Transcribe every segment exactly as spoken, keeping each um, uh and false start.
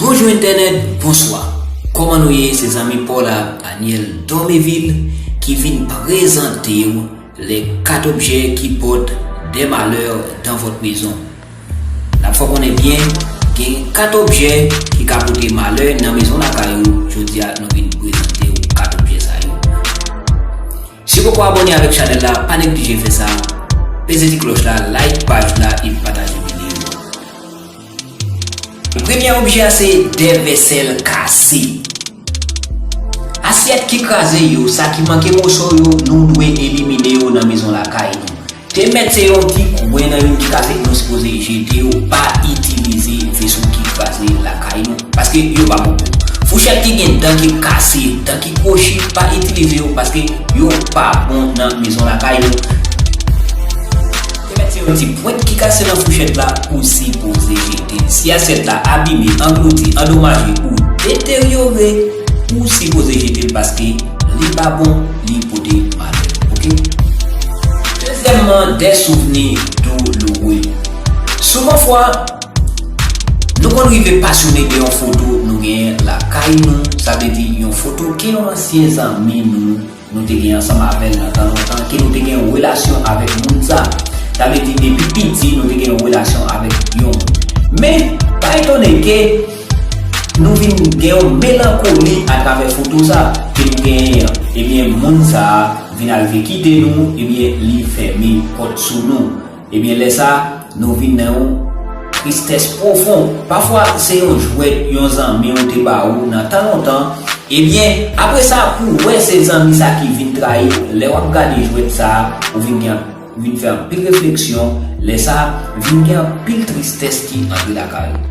Bonjou entènèt, bonswa. Kòman nou ye? Se zanmi pa w la, Aniel Dormeville, ki vin prezante w les quatre objets qui portent des malheurs dans votre maison. N ap fè w konnen byen, gen kat objè ki ka pote malè nan mezon lakay ou. Jodi a, nou vin prezante w kat objè sa yo. Si w poko abòne avèk chanèl la, pa neglije fè sa. Peze ti klòch la, like paj la e pataje videyo a. Premye objè a se de vèsèl kase. Asyèt ki kraze yo, sa ki manke moso yo, nou dwe elimine yo nan mezon lakay nou. Te mèt se yon ti kwen nan youn ki kase, nou sipoze jete yo, pa itilize veso ki kraze lakay nou, paske yo pa bon pou nou. Fouchèt ki gen dan ki kase, dan ki kwochi, pa itilize yo, paske yo pa bon nan mezon lakay nou. Te mèt se yon ti pwent ki kase nan fouchèt la, ou sipoze jete l. Si asyèt la abime, anglouti, andomaje ou deteryore, ou sipoze jete l paske li pa bon, li pote malè. Oke? Dezyèmman, des souvenirs douloureux. Souvan fwa, nou konn rive pasyone de yon foto nou genyen lakay nou, sa vle di yon foto ke yon ansyen zanmi nou, nou te gen ansanm avè l nan tan lontan, ke nou te gen yon relasyon avèk moun sa. Sa vle di depi piti, nou te gen yon relasyon avèk yon moun. Men, pa etone ke nou vin gen yon melankoli atravè foto sa ke nou genyen an. Ebyen, moun sa vin arive kite nou, ebyen, li fèmen pòt sou nou. Ebyen, lè sa, nou vin nan yon tristès pwofon. Pafwa, se yon jwèt yon zanmi w te ba ou nan tan lontan. Ebyen, apre sa, pou w wè se zanmi sa ki vin trayi w, lè w ap gade jwèt sa, ou vin gen, vin fè anpil refleksyon. Lè sa, vin gen anpil tristès ki antre lakay ou.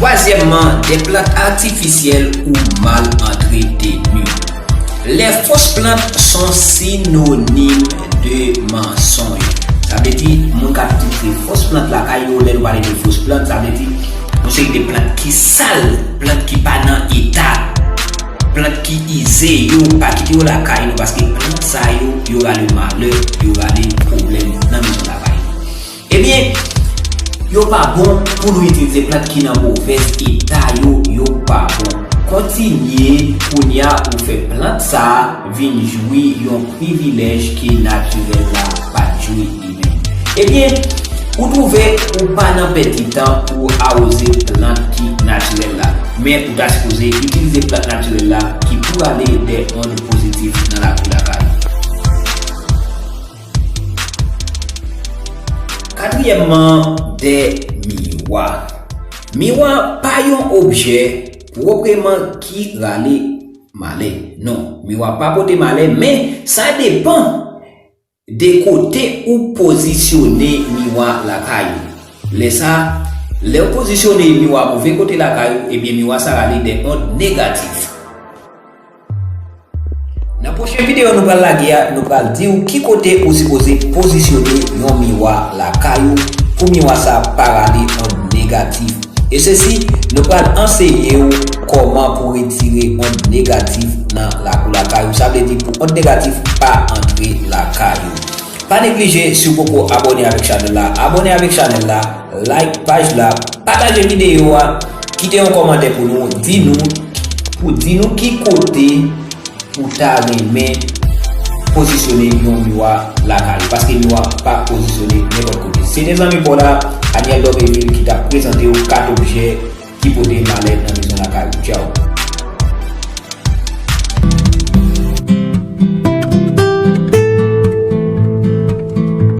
Twazyèmman, des plantes artificielles ou mal entretenues. Les fausses plantes sont synonymes de mensonges. Sa vle di, moun k ap itilize fos plant lakay yo, lè nou pale de fos plant, sa vle di, yon seri de plant ki sal, plant ki pa nan eta, plant ki ize, yo pa kite yo lakay nou, paske plant sa yo, yo rale malè, yo rale pwoblèm nan mezon lakay nou. Ebyen, yo pa bon pou nou itilize plant ki nan movèz eta yo, yo pa bon. Kontinye, kounye a ou fè plant sa a vin jwi yon privilèj ke natirèl la pa t jwi li menm. Ebyen, ou twouve ou pa nan pèdi tan pou awoze plant ki natirèl la, men ou ta sipoze itilize plant natirèl la ki pou rale de ond pozitif nan lakou lakay ou. Katriyèmman, de miwa. Miwa pa yon objè pwopreman ki rale malè. Non, miwa pa pote malè, men sa depan de kote ou pozisyone miwa lakay ou. Lè sa, lè ou pozisyone miwa move kote lakay ou, ebyen miwa sa rale de ond negatif. Nan pwochen videyo nou pral lage a, nou pral di w ki kote ou sipoze pozisyone yon miwa lakay ou pou miwa sa pa rale ond negatif. E sesi, nou pral anseye w kòman pou retire ond negatif nan lakou lakay ou. Sa vle di pou ond negatif pa antre lakay ou. Pa neglije, si w poko abòne avèk chanèl la, abòne avèk chanèl la, like paj la, pataje videyo a, kite yon kòmantè pou nou, di nou, pou di nou ki kote ou ta renmen pozisyone yon miwa lakay ou, paske miwa pa pozisyone nenpòt kote. Se te zanmi pa w la, Aniel Dormeville, ki t ap prezante w kat objè ki pote malè nan mezon lakay ou. Tchaw.